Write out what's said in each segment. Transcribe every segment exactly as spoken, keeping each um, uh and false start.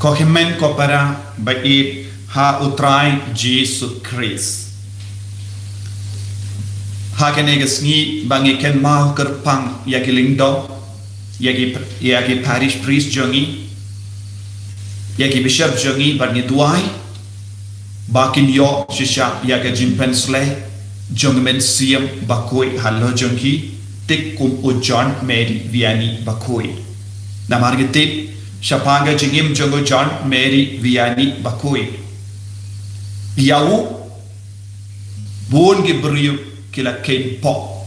Ko hynmen ko para ba ïeit ha U Trai Jisu Khrist. Ha kane ka sngi ba ngi kynmaw kyrpang ïa ki lyngdoh, ïa ki, ïa ki parish priest jong ngi, ïa ki bishop jong ngi, bad ngi duwai ba kin ïoh shisha ïa ka jingpynsleh jong u Mynsiem Bakhuid halor jong ki, thik kum u John Mary Vianney Bakhuid. Namar ngi tip shaphang ka jingim jong u John Mary Vianney Bakhuid, ïa u bun ki briew ki la kheiñ poh.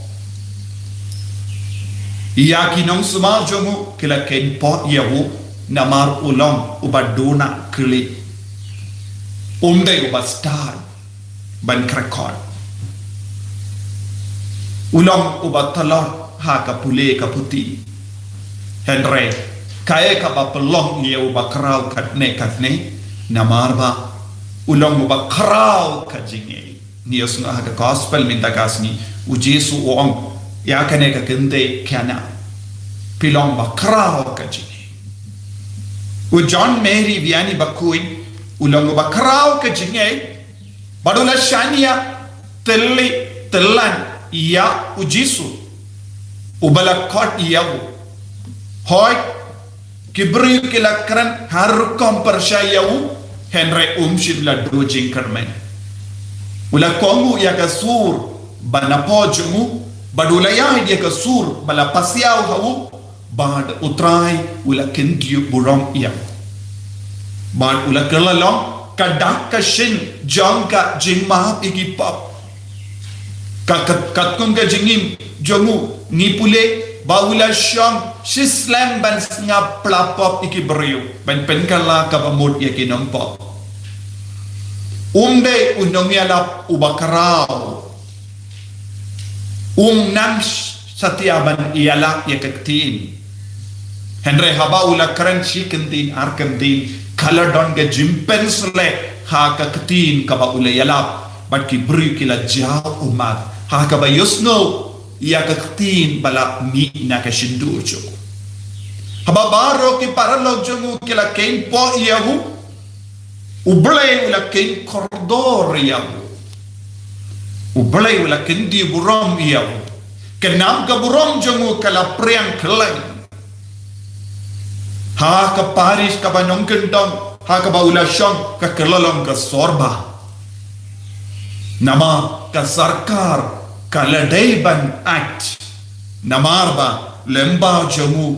Ïa ki nongsumar jong u ki la kheiñ poh ïa u, namar u long uba duna khlieh. Um dei uba stad ban khrekor. U long uba tlot ha ka pule ka puthi. Hynrei kaei kaba pynlong ïa u ba khraw katne katne? Namar ba u long uba khraw ka jingngeit. Ngi ïohsngew ha ka gospel mynta ka sngi, u Jisu u ong ïa kane ka kynthei Kana, phi long ba khraw ka jingngeit. U John Mary Vianney Bakhuid u long uba khraw ka jingngeit, bad u la shaniah tylli tyllan ïa u Jisu uba la khot ïa u. Hooid, ki briew ki la kren ha rukom pyrshah ïa u, hynrei um shym la duh jingkyrmen. U la kohnguh ïa ka sur ba napoh jong u, bad u la ïaid ïa ka sur ba la pasiaw ha u, bad U Trai u la kyntiew burom ïa u. Bad u la kylla long ka dak ka shin jong ka jingmap ïa ki pop. Ka, ka, katkum ka jingim jong u ngi pule ba u la shong shislem ban sngap pla pop ïa ki briew, ban pynkylla kaba mut ïa ki nongpop. Um dei u nongïalap uba khraw. Um nang satia ban ïalap ïa ka ktien. Hynrei haba u la kren shi kyntien ar kyntien, ka la don ka jingpynsleh ha ka ktien kaba u la ïalap, bad ki briew ki la jaw ummat ha kaba ïohsngew ïa ka ktien ba la mih na ka shyntur jong u. Haba baroh ki paralok jong u ki la kheiñ poh ïa u, U Blei u la kheiñ kordor ïa u. U Blei u la kyntiew burom ïa u. Ka nam ka burom jong u ka la phriang khlaiñ. Ha ka parish kaba nongkyndong ha kaba u la shong ka kylla long ka sor bha. Namar ka sorkar ka la dei ban ait. Namar ba lyngba jong u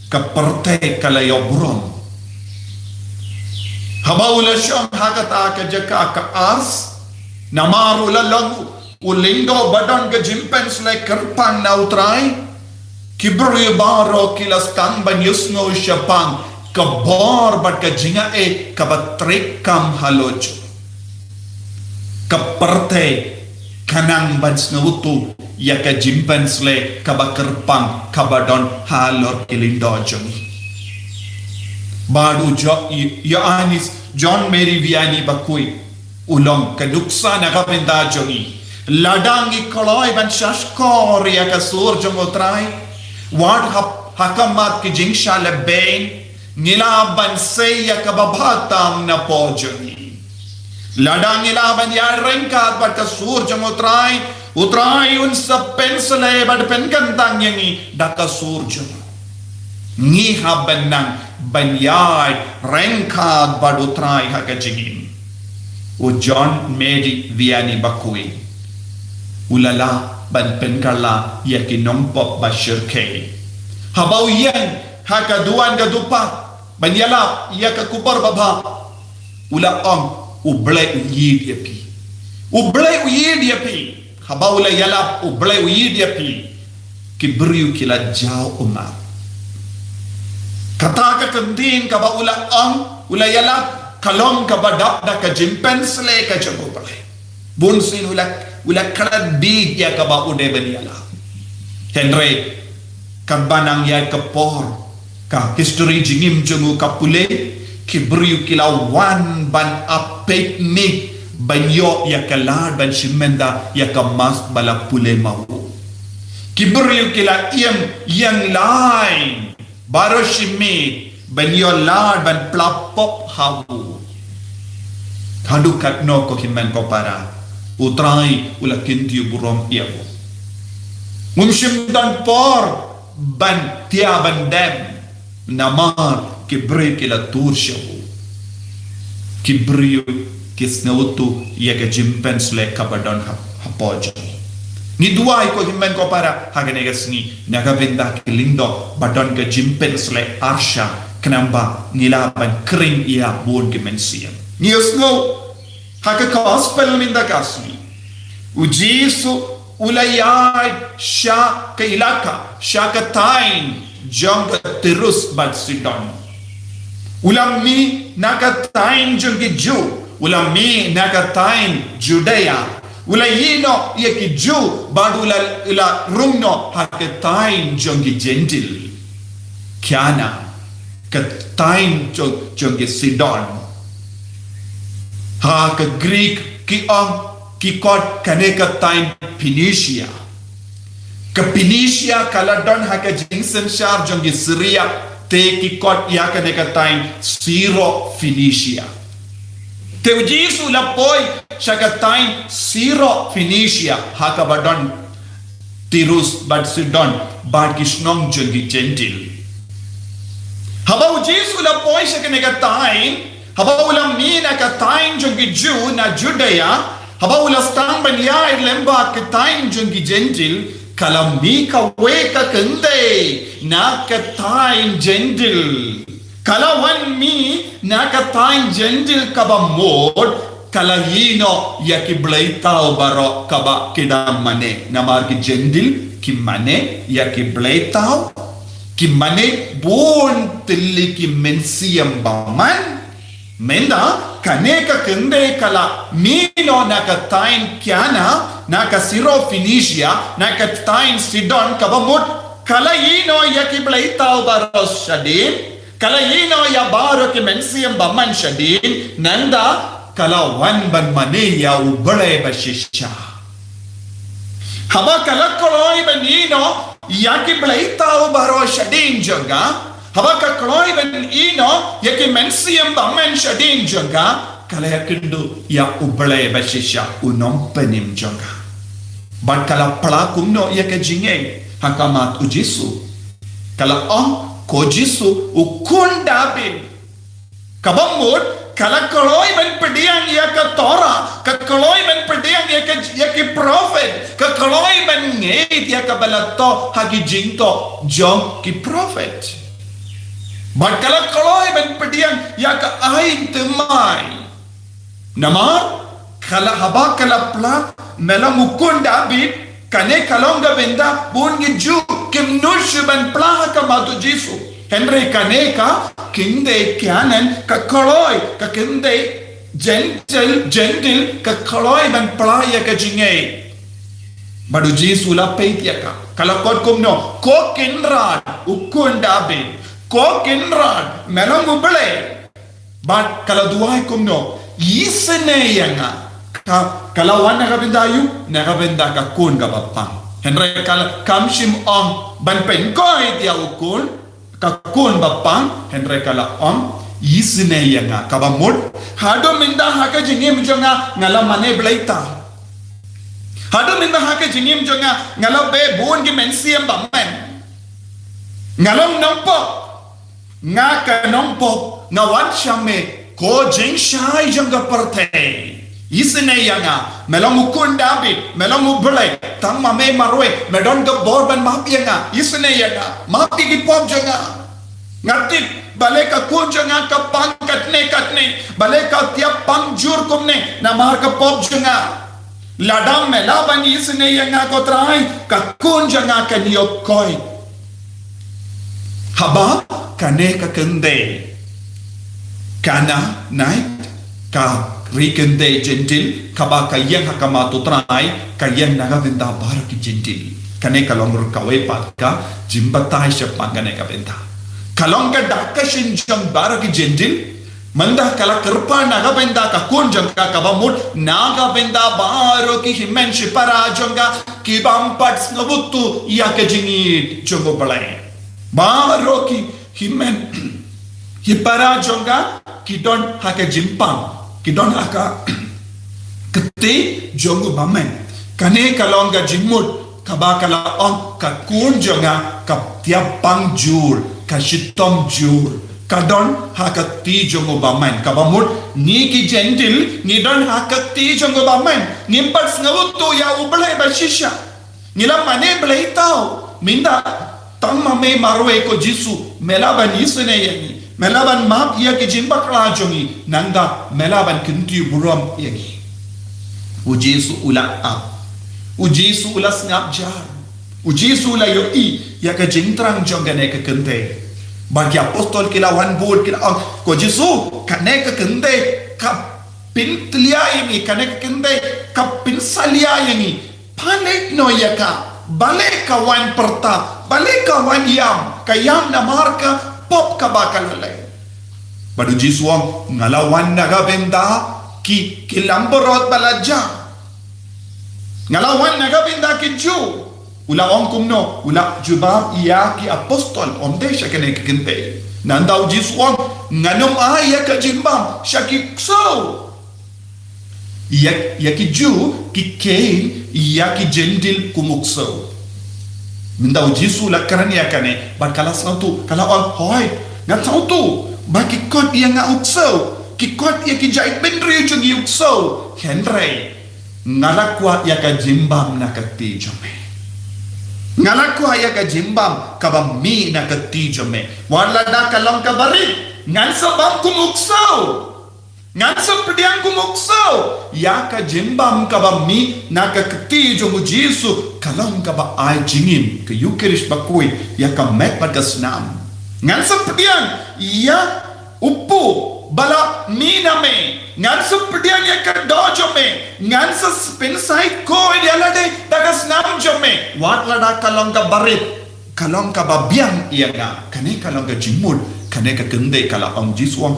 ka pyrthei ka la ïoh burom. Haba u la shong ha kata ka jaka ka ars, namar u la long u lyngdoh ba don ka jingpynsleh kyrpang na U Trai, ki briew baroh ki la sdang ban ïohsngew shaphang ka bor bad ka jingaiei kaba treikam halor jong u. Ka pyrthei ka nang ban sngewthuh ïa ka jingpynsleh kaba kyrpang kaba don halor ki lyngdoh jong ngi. Bad u Jo-, Ïoannis John Mary Vianney Bakhuid u long ka nuksa na ka bynta jong ngi. Lada ngi kloi ban shahshkor ïa ka sur jong U Trai, wat ha, ha khmat ki jingshah lehbeiñ, ngi lah ban sei ïa kaba bha tam napoh jong ngi. Lada ngi lah ban ïaid ryngkat bad ka sur jong U Trai, U Trai un sa pynsleh bad pynkyntang ïa ngi da ka sur jong u. Ngi hap ban nang ban ïaid ryngkat bad U Trai ha ka jingim. U John Mary Vianney Bakhuid u la lah ban pynkylla ïa ki nongpop ba shyrkhei. Haba u ïeng ha ka duwan ka dupa ban ïalap ïa ka khubor babha, u la ong, U Blei u ïeit ïa phi. U Blei u ïeit ïa phi. Haba u la ïalap, U Blei u ïeit ïa phi, ki briew ki la jaw ummat. Kata ka ktien kaba u la ong, u la ïalap, ka long kaba dap da ka jingpynsleh ka jong U Blei. Bunsien u la, u la klet bit ïa kaba u dei ban ïalap. Hynrei katba nang ïaid ka por, ka history jingim jong u ka pule, ki briew ki la wan ban ap peit mih ban ïoh ïa ka lad ban shim bynta ïa ka mass ba la pule ma u. Ki briew ki la ïeng ïeng lai baroh shi miet ban ïoh lad ban pla pop ha u. Haduh katno ko hynmen ko para, U Trai u la kyntiew burom ïa u. Um shym don por ban thiah ban dem, namar ki briew ki la tur sha u. Ki briew ki sngewthuh ïa ka jingpynsleh kaba don ha, hapoh jong u. Ngi duwai ko hynmen ko para ha kane ka sngi, na ka bynta ki lyngdoh ba don ka jingpynsleh arsha, khnang ba ngi lah ban khring ïa bun ki mynsiem. Ngi ïohsngew ha ka gospel mynta ka sngi, U Jisu u la ïaid sha ka ilaka, sha ka thaiñ jong ka Tirus bad Sidon. U la mih na ka thaiñ jong ki Jiw, u la mih na ka thaiñ Judea. U la ïehnoh ïa ki Jiw bad u la, u la rung noh ha ka thaiñ jong ki Jentil, Kana, ka thaiñ jong, jong ki Sidon. Ha ka Greek ki ong, ki kot kane ka thaiñ Phoenicia. Ka Phoenicia ka la don ha ka jingsynshar jong ki Syria, te ki kot ïa kane ka thaiñ Syro-Phoenicia. Te U Jisu u la poi sha ka thaiñ Syro-Phoenicia, ha kaba don Tirus bad Sidon bad ki shnong jong ki Jentil. Haba U Jisu u la poi sha kane ka thaiñ, haba u la mih na ka thaiñ jong ki Jiw na Judea, haba u la sdang ban ïaid lem bad ka thaiñ jong ki Jentil, ka la mih kawei ka kynthei na ka thaiñ Jentil. Ka la wan mih na ka thaiñ Jentil kaba mut, ka la ïehnoh ïa ki blei thaw baroh kaba ki dang mane. Namar ki Jentil ki mane ïa ki blei thaw, ki mane bun tylli ki mynsiem bymman. Mynta kane ka kynthei ka la mih noh na ka thaiñ Kana, na ka Syro-Phoenicia, na ka thaiñ Sidon kaba mut, ka la ïehnoh ïa ki blei thaw baroh shadien, ka la ïehnoh ïa baroh ki mynsiem bymman shadien, nangta ka la wan ban mane ïa U Blei ba shisha. Haba ka la kloi ban ïehnoh ïa ki blei thaw baroh shadien jong ka, haba ka kloi ban ïehnoh ïa ki mynsiem bymman shadien jong ka, ka la ïakynduh ïa U Blei ba shisha, U Nongpynim jong ka. Bad ka la pla kumno ïa ka jingngeit ha khmat U Jisu? Ka la ong, Ko Jisu, U Khun Dabid. Kaba mut, ka la kloi ban pdiang ïa ka Torah, ka kloi ban pdiang ïa ka, ïa ki prophet, ka kloi ban ngeit ïa kaba la thoh ha ki jingthoh jong ki prophet. Bad ka la kloi ban pdiang ïa ka aiñ thymmai. Namar ka la, haba ka la pla, Me long U Khun Dabid, kane ka long ka bynta bun ki Jiw kim nud shuh ban pla ha khmat U Jisu. Hynrei kane ka kynthei Kana, ka kloi, ka kynthei Jentil, Jentil, ka kloi ban pla ïa ka jingngeit. Bad U Jisu u la peit ïa ka, ka la khot kumno, Ko Kynrad, U Khun Dabid, Ko Kynrad, Me long U Blei. Bad ka la duwai kumno, Isynei ïa nga. Ka, ka la wan na ka bynta aïu? Na ka bynta ka khun kaba pang. Hynrei ka la, kam shym ong ban pynkhuid ïa u khun, ka khun ba pang, hynrei ka la ong, Isynei ïa nga. Kaba mut, haduh mynta ha ka jingim jong nga, nga la mane blei thaw. Haduh mynta ha ka jingim jong nga, nga la beh bun ki mynsiem bymman. Nga long nongpop. Nga ka nongpop, nga wan sha me, ko jingshai jong ka pyrthei. Isynei ïa nga, me long u khun Dabid, me long u Blei, tang ma me marwei, me don ka bor ban map ïa nga, isynei ïa nga, map ïa ki pop jong nga. Nga tip, balei ka khun jong nga ka pang katne katne, balei ka thiah pang jur kumne, namar ka pop jong nga. Lada me lah ban isynei ïa nga ko Trai, ka khun jong nga kan ïoh khuid. Haba kane ka kynthei Canaanite, ka ri kynthei Jentil, kaba ka ïeng ha khmat u Trai, ka ïeng na ka bynta baroh ki Jentil. Kane ka long ruh kawei pat ka jingbatai shaphang kane ka bynta. Ka long ka dak ka shin jong baroh ki Jentil, mynta ka la kyrpad na ka bynta ka khun jong ka, kaba mut na ka bynta baroh ki hynmen shipara jong ka, ki bym pat sngewthuh ïa ka jingïeit jong u Blei. Baroh ki hynmen Ki para jong nga ki don ha ka jingpang, ki don ha ka kti jong u bymman. Kane ka long ka jingmut kaba ka la ong, ka khun jong nga ka tiap pang jur, ka shitom jur, ka don ha ka kti jong u bymman. Kaba mut ngi ki Jentil ngi don ha ka kti jong u bymman. Ngim pat sngewthuh ïa U Blei ba shisha. Ngi la mane Blei tau. Mynta tang ma me marwei, ko Jisu, me lah ban isynei ïa ngi, me lah ban map ïa ki jingbakla jong ngi, nangta me lah ban kyntiew burom ïa ngi. U Jisu u la ap. U Jisu u la sngap jar. U Jisu u la ïohi ïa ka jingthrang jong kane ka kynthei. Bad ki apostol ki la wan bud, ki la ong, ko Jisu, kane ka kynthei ka pyntlia ïa ngi, kane ka kynthei ka pynsalia ïa ngi. Pynleit noh ïa ka. Balei ka wan pyrta, balei ka wan ïam, ka ïam namar ka pop kaba ka la leh. Bad u Jisu u ong, nga la wan na ka bynta ki, ki langbrot ba la jah. Nga la wan na ka bynta ki Jiw. U la ong kumno? U la jubab ïa ki apostol, ym dei sha kane ka kynthei. Nangta u Jisu u ong, ngan ym ai ïa ka jingbam sha ki ksew. Ïa, ïa ki Jiw ki kheiñ ïa ki Jentil kum u ksew. Mynta u Jisu u la kren ïa kane, bad ka la sngewthuh, ka la ong, hooid, nga sngewthuh ba ki khot ïa nga u ksew, ki khot ïa ki jaitbynriew jong ngi u ksew. Hynrei nga la kwah ïa ka jingbam na ka kti jong me. Nga la kwah ïa ka jingbam kaba mih na ka kti jong me. Wat lada ka long kaba rit, ngan sa bam kum u ksew. Ngan sa pdiang kum u ksew ïa ka jingbam kaba mih na ka kti jong u Jisu, ka long kaba ai jingim, ka Eukharist bakhuid, ïa ka met bad ka snam. Ngan sa pdiang ïa u puh ba la mih na me. Ngan sa pdiang ïa ka doh jong me. Ngan sa pynshai khuid ïa lade da ka snam jong me. Wat lada ka long kaba rit, ka long kaba biang ïa nga. Kane ka long ka jingmut. Kane ka kynthei ka la ong, Jisu u ong,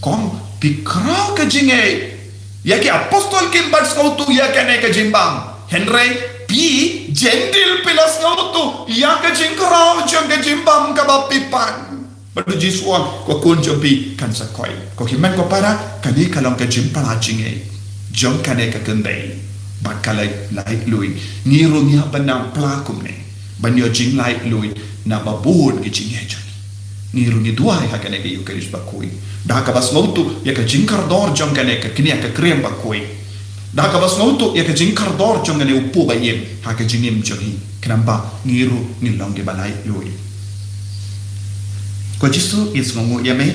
kong, phi khraw ka jingngeit. Ïa ki apostol kim pat sngewthuh ïa kane ka jingbam. Hynrei phi Jentil phi la sngewthuh ïa ka jingkhraw jong ka jingbam kaba phi pan. Bad u Jisu u ong, ko khun jong phi kan sa khuid. Ko hynmen ko para, kane ka long ka jingpla jingngeit jong kane ka kynthei. Bad ka la laitluid. Ngi ruh ngi hap ban nang pla kumne. Ban ïoh jinglaitluid na ba bun ki jingngeit jong ngi. Ngi ruh ngi duwai ha kane ka Eukharist bakhuid, da kaba sngewthuh ïa ka jingkordor jong kane ka kñia ka krem bakhuid. Da kaba sngewthuh ïa ka jingkordor jong kane u puh ba im ha ka jingim jong ngi. Khnang ba ngi ruh ngin long kiba laitluid. Ko Jisu, ngi sngewnguh ïa me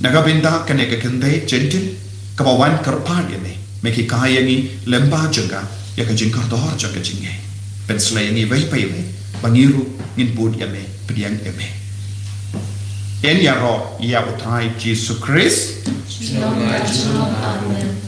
na ka bynta kane ka kynthei Jentil kaba wan kyrpad ïa me. Me hikai ïa ngi lyngba jong ka, ïa ka jingkordor jong ka jingngeit. Pynslei ïa ngi iwei pa iwei ba ngi ruh ngin bud ïa me, pdiang ïa me. Yn ïaroh ïa U Trai Jisu Khrist. Shalom, shalom, amen.